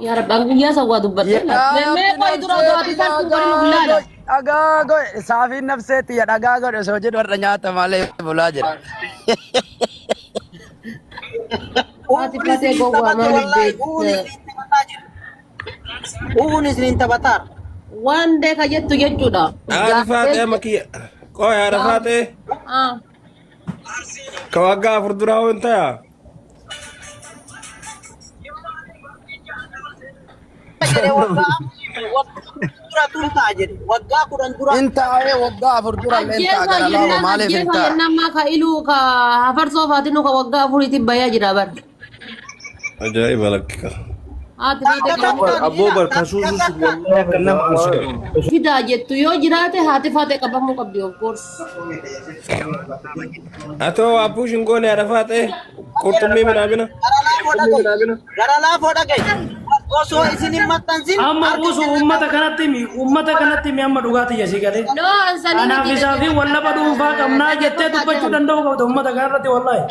Yaa Rabbi an guyyaa san waa dubbadhee laata. Yaa Mee Rabbi qoy dura odoo ati nafsee sartuu godhin dhagaa of laala. godhi dhagaa godhi saafiin nafsee tiyya dhagaa godhi osoo jedhu har'a nyaata malee bulaa jira. Haati Uun fatee isiniin gowwaa taphate maaliif wallaahi uun beekte? isiniin taphataa jira. Uun isiniin taphataara. Waan deeka jettu jechuudha. Haadha faaxee amma kiyya. Qoy haadha faaxee. Ah. Ka waggaa 4 duraa hoo hin ta'a. Jedhe waggaa waggaa dura tun ta'a jedhe waggaa 10 dura. In taa'ee waggaa 4 dura illee in ta'a Ajjeesaa gara laafoo jennaan maaliif hin ajjeesaa ta'a? jennaan maa ka iluu ka hafarsoo faatinu ka waggaa afuriitti bayaa jira bar. Ajaa'iba lakki ka. Haati faatee Takka qabamuu takkaan Abboo ila bar takka kasuusu takkaan. wallahi Akka nama arsu. fidaa jettu yoo jiraate haati faatee qabamuu qabdi of course. Atoo waa push hin goone haadha faaxee. Qurxummii minaamina. Gara laafoo dhaga'i. Gara laafoo dhaga'i. Osoo isin hin maxxansin Amma harka buusu kennadhaa. uummata kanatti himi uummata kanatti himi amma dhugaa tiyya sii galee. No ansanii Anaaf miti isaa fi wallaba dhuunfaa qabnaa jettee dubbachuu danda'uu qabda uummata kanarratti wallaahi.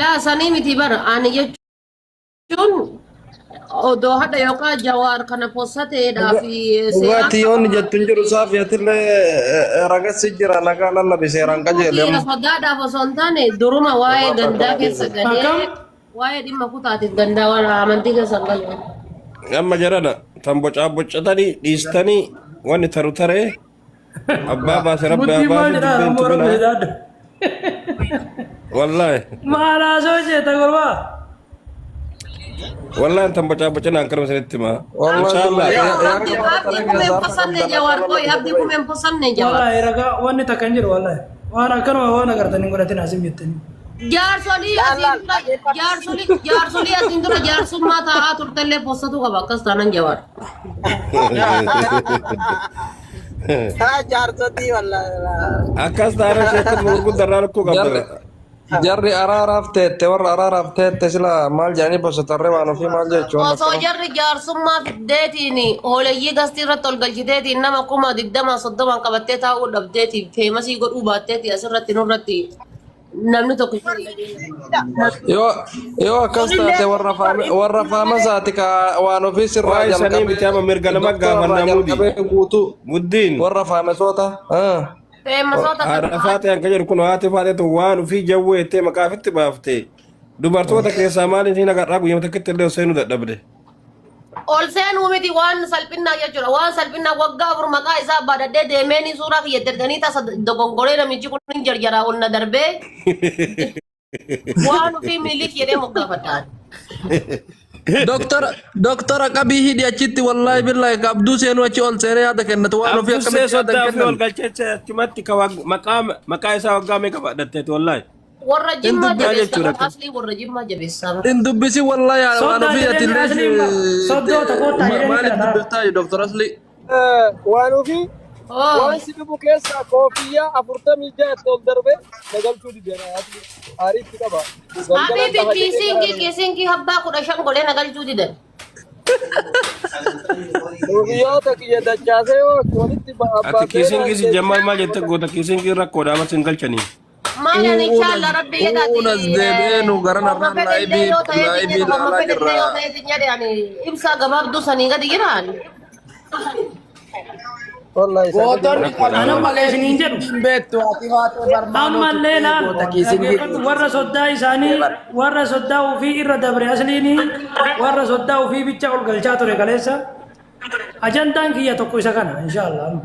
Laa sanii miti bara ani jechuun odoo hadha yookaan jawaar kana possateedhaa fi seeraan Dhugaatti yoonni qabama. jettu hin jiru saafi atillee ragassi jira nagaa lallabi seeraan qajeele Dhiira amma. sodaadhaaf osoo hin taane duruma waa'ee gandaa keessa galee Akkam? waa'ee dhimma kutaatiif gandaa waan amantii keessa hin galu. Amma jarana tan bocaa bocatanii dhiistanii wanni taru taree Abbaa baase rabbi haa Murtiin maal baasu jedhaa dubbiin ammoo rabbi tuminaa. sodaadhu. Wallaahi. Maal haasoo jeeta gurbaa? Wallaahi tan bocaa bocinaan kanuma isinitti himaa. Wallahi Inshaallah. billahi ya ya Abdi akka abdi warra kumeen keessa harka posanne qabdan akka jawaar qoy lallabdu abdi godhe. kumeen posanne jawaar. Wallaahi ragaa wanni takka hin jiru wallaahi. Waan akkanuma waan agartan hin godhatin asin jettanii. Jaarsolii Laal asiin laal dura dhaggeeffadhu. jaarsolii jaarsolii asiin dura jaarsummaa taa'aa turtellee possatu qaba akkas taanan jawaar. Haa jaarsotii wallaahi. Akkas taana sheekota gurguddaa irraa rakkoo Jarri qabda. jarri araaraaf teette warra araaraaf teette sila maal jedhanii bosotarree waan ofii maal jechuun Osoo akkana. jarri jaarsummaa fiddeetiin hooleyyii gastii irratti ol galchiteetiin nama 20,000 30n qabattee taa'uu dhabdeetiin feemasii godhuu baatteetii asirratti nurratti namni tokko Yoo yoo akkas taate warra faame warra faama isaati ka waan ofii sirraa Waa'ee sanii miti jalqabee amma mirga nama doktora irraa gaafannaa muudi. jalqabee guutuu Muddiin. warra faamesoota. Ah. feemasoota kan Haadha faatee kan jedhu kun haati faatee tun waan ofii jawwee jettee maqaa ofitti baafte. Dubartoota keessaa maaliif hin agarraa guyyaa tokkotti illee seenuu dadhabde. Ol seenuu miti waan salphinnaa jechuudha. Waan salphinnaa waggaa 4 maqaa isaa baadhadhee deemeenii suuraa kiyya itti erganii tasa dogongoree namichi kun hin jarjaraa ol na darbee waan ofii miilik jedhee moggaafadhaan. Doktora doktora qabii hidhi achitti wallaahi billaahi ka abduu seenuu achi ol seenee yaada kennatu waan ofii Abdussee akkamitti yaada soddaa hin ofii ol kennan. galchee achumatti ka maqaa maqaa isaa waggaa meeqa baadhatteeti wallaahi. Warra Hin Jimmaa dubbi Maal jabeessa jechuudha bara kun? aslii warra Jimmaa jabeessaa bara. hin dubbisi wallaahi waan Soddaa ofii ati jedheen illee asliin bara. Soddoota koottaa jedheen maaliif kana. dubbiftaa doktor Aslii. Waan ofii Oo. waan si dhibu keessaa koofiyyaa 46 ol darbe na galchuu dide aarii itti qaba. Galgalan Habibi dhaha jedhee kiisinkii gara kiisinkii habbaa 15 godhee na galchuu didan. Koofiyyoota kiyya dachaasee yoo walitti Ati abbaan kiisinkii si jammaar maal jette goota kiisinkii rakkoodha amma sin galchanii. Maal ani inshallah rabbi jedhaati Uunas deebi'ee nu gara homma narraan fedhellee laayibii yoo ta'eetiin laayibii jedhu homma ilaalaa fedhellee jirra. yoo ta'eetiin jedhe ani ibsaa gabaabduu sanii gadi jiraan. Wallahi isa gadi Gootonni Rakkoodha Anamma qabsoo maal. isiniin jedhu. hin beektu ati faatee barmaanootu Ammallee laal goota kiisingii dhaggeeffadhu warra soddaa isaanii warra soddaa ofii irra dabre asliinii warra soddaa ofii bicha ol galchaa ture kaleessa. Ajandaan kiyya tokko isa kana inshaallah. amma.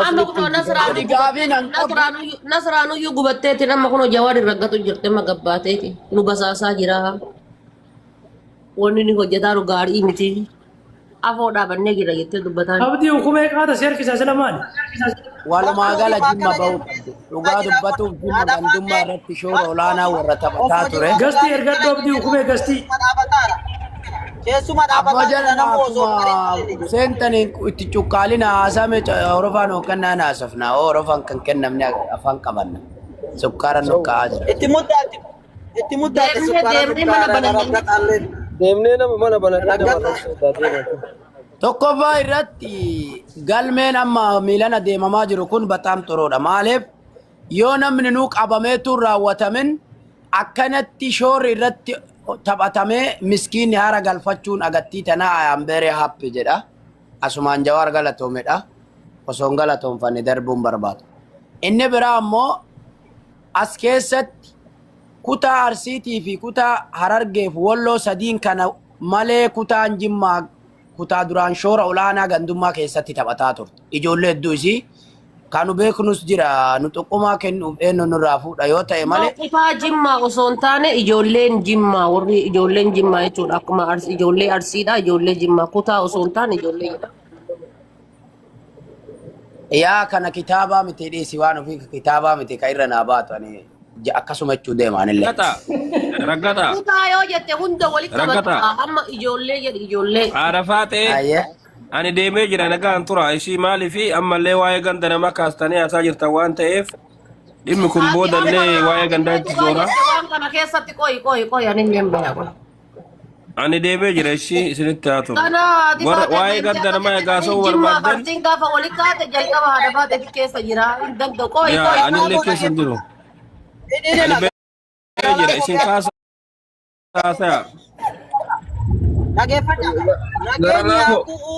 Amma kunoo Ani Nasraanuyyuu gaafiin an qabu Nasraanuyyuu Nasraanuyyuu gubatteetiin amma kunoo Jawaar irra gatu jirti amma gabbaateeti nu basaasaa jira. Wanni inni hojjetaa nu gaarii miti. Afoo dhaabannee jira jettee dubbataa jirti. Abdii hukumee qaata si harkisa sila maali? Walumaa Bakka gala ofii Jimma akkana bahuu jettee qabdi. Dhugaa jira dubbatuuf Jimma haadha gandummaa faatee irratti shoora olaanaa warra taphataa osoo ture. jiru Gastii ergadhu abdii hukumee gastii. keessuma dhaabataara. Keessuma Abboo dhaabataa jira jala nama osoo akkuma seentaniin itti cuqqaalina haasame horofaan hoogannaan haasofna. Horofaan kan kennamne afaan qabanna. Sukkaara nuqqa'aa jira. Itti muddaatti itti muddaatti Deemnee sukkaara deemnee mana sukkaara banannee raggaxaallee Deemnee nama mana banannee nama raggaxa. arrabsuu deeman. Tokkoffaa irratti galmeen amma miilana deemamaa jiru kun bataam xuruudha. Maaliif yoo namni nuu qabameetu hin raawwatamin akkanatti shoorri irratti Taphatamee miskiinni haara galfachuun agattii tanaa I am very happy jedha. Asumaan Jawaar galatoomedha. Osoo hin galatoomfanne darbuun barbaadu. Inni biraa ammoo as keessatti kutaa Arsiitii fi kutaa Harargeef Walloo sadiin kana malee kutaan Jimmaa kutaa duraan shoora olaanaa gandummaa keessatti taphataa turte. Ijoollee hedduu isii kan nu beeknus jira nu xuqqumaa kennuuf eenyu nurraa fuudha yoo ta'e malee Kutaa Jimmaa osoo hin taane ijoolleen Jimmaa warri ijoolleen Jimmaa jechuudha akkuma ijoollee Arsiidha ijoollee Jimmaa kutaa osoo hin taane ijoollee jedha. Yaa kana kitaabaa miti dhiisi waan ofii kitaabaa miti ka irra naa baatu ani akkasuma jechuu deema anillee. Raggata. Raggata. Kutaa yoo jette hunda walitti Raggata. qabata amma ijoollee jedhi ijoollee. Haadha faatee Ayyee. ani deemee jira nagaan tura ishii maaliifi ammallee waa'ee ganda namaa kaastanii haasaa jirtan waan ta'eef dhimmi kun Ati boodallee amma waa'ee gandaa itti dhugaa zoora. jette waan kana keessatti qoyi qoyi qoyi ani hin baha qoyi. Ani deemee jira ishii isinitti haa turu. Kana ati Warra faate waa'ee deemtee ganda akka namaa jette egaa sanii soo Jimmaa barbaaddan Arsiin gaafa walitti kaate jalqaba haadha faate keessa jira hin danda'u qoyi yaa qoyi anillee qoyi keessa hin jiru. Ani ba'ee jira isin kaasa haasaya. Dhageeffadha. Nageenyi haa Lalaafoo. bu'u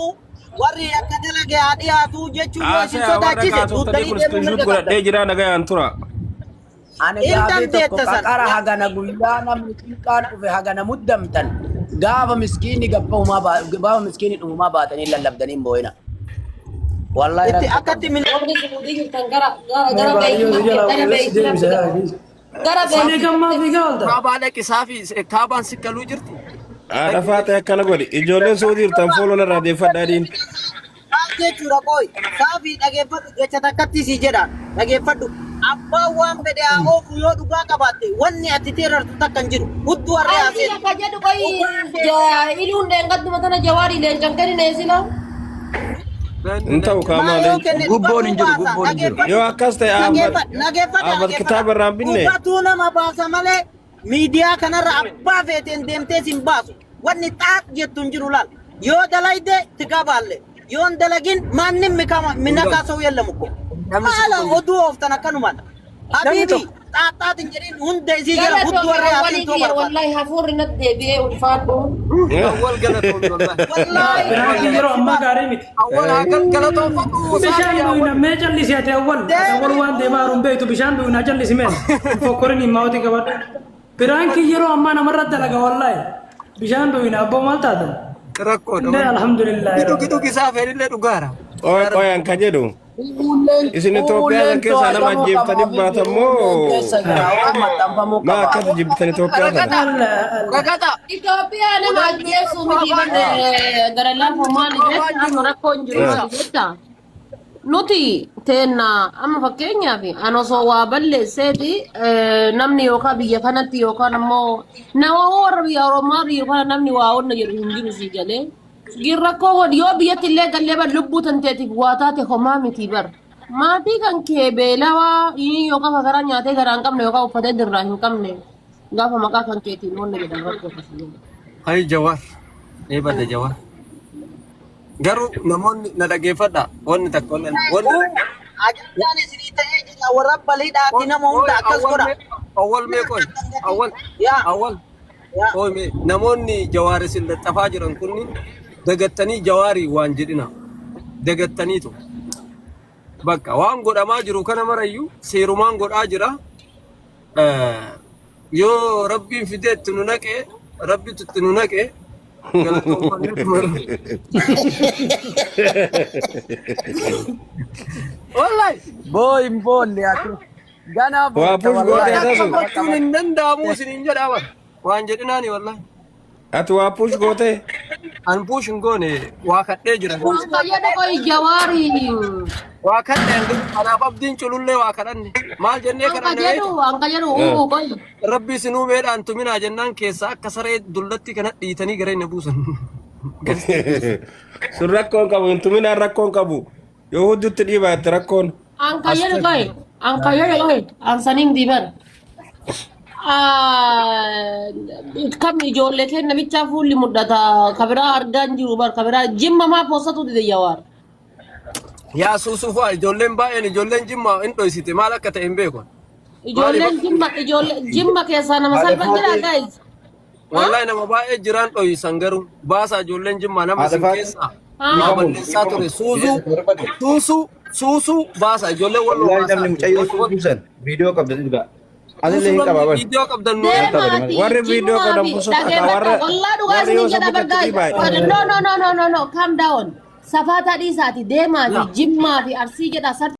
warri akka dalage haa dhiyaatu jechuun yoo isin Haasaya warra sodaachise kaasoftanii duutanii kun deemuu iskiriishuut mirga godhadhee qabdan. jira nagayaan tura. Ani Hin gaafii tokko dandeetta san. qaqara hagana guyyaa namni xiqqaan dhufe hagana muddamtan gaafa miskiinni gabbahumaa gaafa miskiinni dhumumaa baatanii lallabdanii hin boo'ina. Wallahi Itti rakkoo akkatti qabdu. min Warri Suudii jirtan gara gara Mee gara baay'ee beeksisa jala gara walitti beeksisa deebisa yaa akhi. gara Sanii beeksisa gammaa fiigaa oolta. Kaabaa dhaqi saafi kaabaan si galuu jirti. Haadha faatee akkana godhi. Ijoolleen suudii jirtan fooloo narraa deeffadhaa diin. Maal jechuudha qoy saafii dhageeffadhu jecha takkatti si jedha dhageeffadhu abbaan waan fedhe haa oofu yoo dhugaa qabaatte wanni ati teerartu takka hin jiru hudduu harree haa Arsi seentu akka jedhu qoyi iluun dheengadduma tana jawaarii leencan kennine sila. Hin ta'u Maa kaamaa yoo leenca. kenne Gubboon dhugatuu hin jiru, baasa gubboon hin jiru. dhageeffadhu Yoo akkas ta'e Ahmad dhageeffadhu dhageeffadha Ahmad dhageeffadha kitaaba irraa hin binne. dhugatuu nama baasa malee miidiyaa kanarra abbaa feeteen deemtee sin baasu wanni xaax jettu hin jiru laal yoo dalayde tigabaalle yoo hin dalagin maannin minakaa ሰው የለም እኮ Namni si maala tokko oduu ooftan akkanumaan Namni habiibi tokko xaaxxaat hin jedhin hunda isii jala hudduu Galatoomii warra awwalii yaasin too kiyya barbaada wallahi hafuurri natti deebi'ee ulfaadhu. Awwal galatoomi wallahi. wallaahi Biraatiin yeroo ammaa gaarii miti. Awwal haa galatoonfadhu Bishaan saafi dhuyina awwal. mee callisi ati awwal ati awwal waan deemaa jiru hin beektu bishaan dhuyina callisi mee hin fokkorin hin maawoti qabadhu. Biraankii yeroo ammaa namarra dalaga wallaahi bishaan dhuyina abboo maal taatan? Rakkoodha. Illee alhamdulillah. Dhugi dhugi saafi illee dhugaara. Qoy qoyan ka jedhu. Uulleen Isin Itoophiyaa uulleen san keessaa nama to'atamuu qaba ajjeeftanii ofiifi baatan uulleen moo keessa jira waan maxxanfamuu maa qaba. akkatti jibbitan Itoophiyaa sana? Allah Allah. Ragata. Itoophiyaa nama ajjeesuu miti gara lafa maali jecha amma rakkoo hin jiru maali jecha. Nuti teenna amma fakkeenyaaf an osoo waa balleesseeti namni yookaan biyya kanatti yookaan ammoo nama warra biyya Oromoo biyya kana namni waa onna jedhu hin jiru sii galee. Gin rakkoo hon yoo biyyatti illee gallee bar lubbuu tanteetiif waa taate homaa miti bar. Maatii kan kee beelawaa yookaan karaa nyaatee garaa hin qabne yookaan uffatee dirraa hin qabne gaafa maqaa kan keetiin onna jedhan rakkoo akkasii jedhu. Hayi Jawaar. Ee badda Jawaar. Garuu namoonni na dhageeffadha. Wanni takka wanni wanni Ajandaan isinii ta'ee jira warra baliidhaati nama hunda akkas awwal godha. mee awwal mee qoy awwal Yaa awwal yaa qoy mee namoonni Jawaar isin laxxafaa jiran kunniin dagattanii Jawaarii waan jedhina dagattaniitu bakka waan godhamaa jiru kana marayyuu seerumaan godhaa jira. Yoo rabbiin fidee itti nu naqe rabbitu itti nu naqe galatoomfanneetuma. Wallahi Boo hin boolle ati. Ganaa Waa bootta push gootee wallahi. akka tasu. gochuun hin danda'amu isiniin jedhaa bara. Waan jedhinaani wallahi. Ati waa push gootee? An push hin goone waa kadhee jira. Waan fayyada qoy jawaari. Waa kadhe anaaf abdiin culullee waa kadhanne. Maal jennee Anka kadhanne jedhu beekta? anka jedhu uu qoy. Rabbi isin uumeedhaan tuminaa jennaan keessaa akka saree dullatti kana dhiitanii gara inni buusan. Sun rakkoon qabu hin tuminaan rakkoon qabu. Yoo hudduutti dhiibaatte rakkoon. Anka jedhu qoy. Anka jedhu qoy. Ansaniin diiban. Kam ijoollee keenya bichaa fuulli mul'ata. Kabiraa argaa hin jiru bar kabiraa jimma maa poostatu dide jawaar. Yaa suusuu fa'aa ijoolleen baay'een ijoolleen jimmaa hin dhoysite maal akka ta'e hin beeku. Ijoolleen jimma ijoollee jimma keessaa nama salphan jira guys. Wallahi nama baay'ee jiraan dhoyisan garuu baasaa ijoolleen jimmaa nama Haadha isin Faati. keessaa Haa. waa balleessaa ture suusuu suusuu suusuu baasa ijoolleen walloo Wallahi baasaa. namni mucayyoo suusuu san viidiyoo qabda dhugaa. Anillee hin qabaa bar. Viidiyoo qabdan nu Deemaati Warri viidiyoo jimmaa qaban fi bosota dhageeffadha. warra- Wallaa dhugaa warri isiniin yoo jedha sammuu bargaa. itti baay'ee. No no no no no no calm down. Safaataa dhiisaati deemaati jimmaa fi arsii jedha.